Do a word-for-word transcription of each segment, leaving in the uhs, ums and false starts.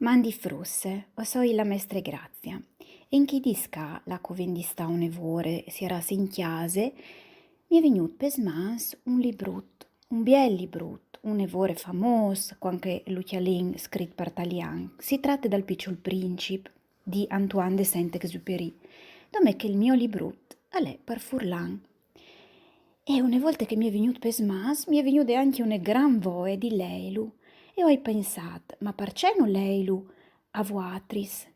Mandi fruts, o soi la mestre Grazia. E in chei dîs ca, là che o vin di stâ une vore sierâts in cjase, mi è vignût pes mans un librut, un biel librut, une vore famôs, cuant che lu cjalìn scrit par talian. Si trate dal Piçul Princip di Antoine de Saint-Exupéry, dome che il gno librut al è par furlan. E une volte che mi è vignût pes mans, mi è vignude ancje une gran voie di leilu. E o ai pensât, ma parcè no leilu a vuatris?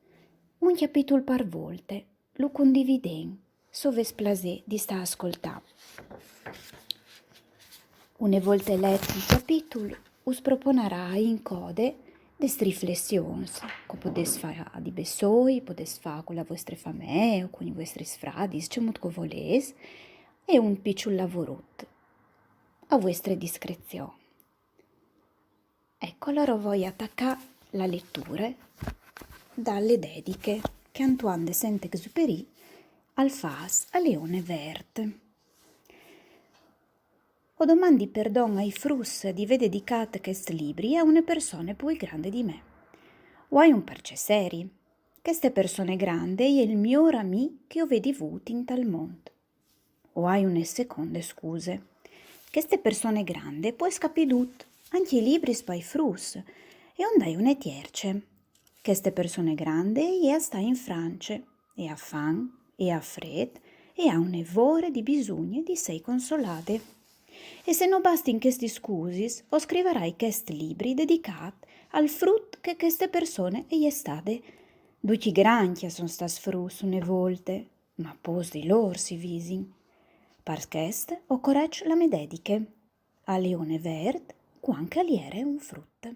Un cjapitul par volte, lu condividìn, se o vês plasê di stâ a scoltâ. Une volte let il cjapitul, us proponarai in code des riflessions, che o podês fâ di bessôi, podês fâ cu la vuestre famee o cun i vuestris fradis, cemût che o volês, e un piçul lavorut a vuestre discrezion. Eco, alore o voi a tacâ la leture da le dediche che Antoine de Saint-Exupéry al fâs a Leone Vert. O domandi perdon ai fruts di vê dedicât chest libri a une persone plui grande di me. O ai un parcè seri. Cheste persone grande e je il miôr amì che o vedi vût intal mont. O ai une seconde scuse. Cheste persone grande e pues capî dut, ancje i libris pai fruts, e o 'nd ai une tierce. Cheste persone grande e je a stâ in France, e à fam, e à frêt, e à une vore di bisugne di sei consolade. E se no bastin chestis scusis, o scrivarai chest libri dedicât al frut che cheste persone e je stade. Ducj i grancj a son stâts fruts une volte, ma pôcs di lôr si visin. Par chest o corèç la mê dediche a Leone Vert, cuant che al jere un frut.